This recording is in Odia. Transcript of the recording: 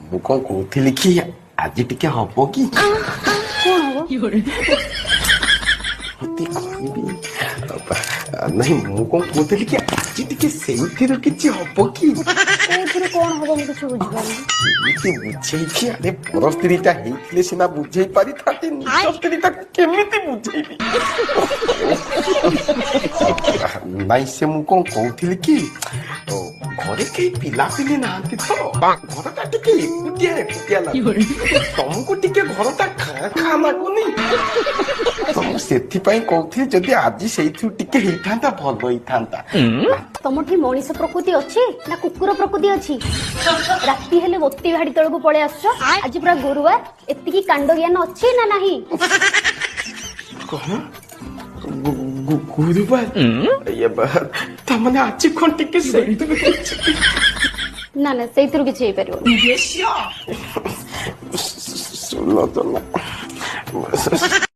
ମୁଁ କଣ କହୁଥିଲି କି, ଆଜି ଟିକେ ହବ କି? କଣ ହବ? ମତେ କହିବି ନାଇଁ, ମୁଁ କଣ କହୁଥିଲି କି ଆଜି ଟିକେ ସେଇଥିରୁ କିଛି ହବ କି? କୋଉଥିରୁ କଣ ହବ, ମୁଁ କିଛି ବୁଝିପାରୁନି। କେମିତି ବୁଝେଇକି? ଆରେ, ପର ସ୍ତ୍ରୀଟା ହେଇଥିଲେ ସିନା ବୁଝେଇ ପାରିଥାନ୍ତି, ନିଜ ସ୍ତ୍ରୀଟାକୁ କେମିତି ବୁଝେଇବି? ନାଇଁ, ସେ ମୁଁ କଣ କହୁଥିଲି କି ଓ, ଘରେ କେହି ପିଲାପିଲି ନାହାନ୍ତି ତ, ଘରଟା ଟିକେ ଏକୁଟିଆ ଏକୁଟିଆ ଲାଗୁଛି। ତମକୁ ଟିକେ ଘରଟା ଖାଁ ଖାଁ ଲାଗୁନି ତ? ମୁଁ ସେଥିପାଇଁ କହୁଥିଲି, ଯଦି ଆଜି ସେଇଥିରୁ ଟିକେ ହେଇଥାନ୍ତା, ଭଲ ହେଇଥାନ୍ତା। ତମଠି ମଣିଷ ପ୍ରକୃତି ଅଛି ନା କୁକୁର ପ୍ରକୃତି ଅଛି? ରାତି ହେଲେ ମୋତି ଭାଡି ତଳକୁ ପଳେଇ ଆସୁଛ। ଆଜି ପୁରା ଗୁରୁବାର, ଏତିକି କାଣ୍ଡ ଜ୍ଞାନ ଅଛି ନା ନାହିଁ? କଣ ଗୁରୁବାର? ଇଏ ତାମାନେ ଆଜି କଣ ଟିକେ ସେଇଥିରୁ କିଛି? ନା ନା, ସେଇଥିରୁ କିଛି ହେଇପାରିବନି। ସୁଲୋଚନା।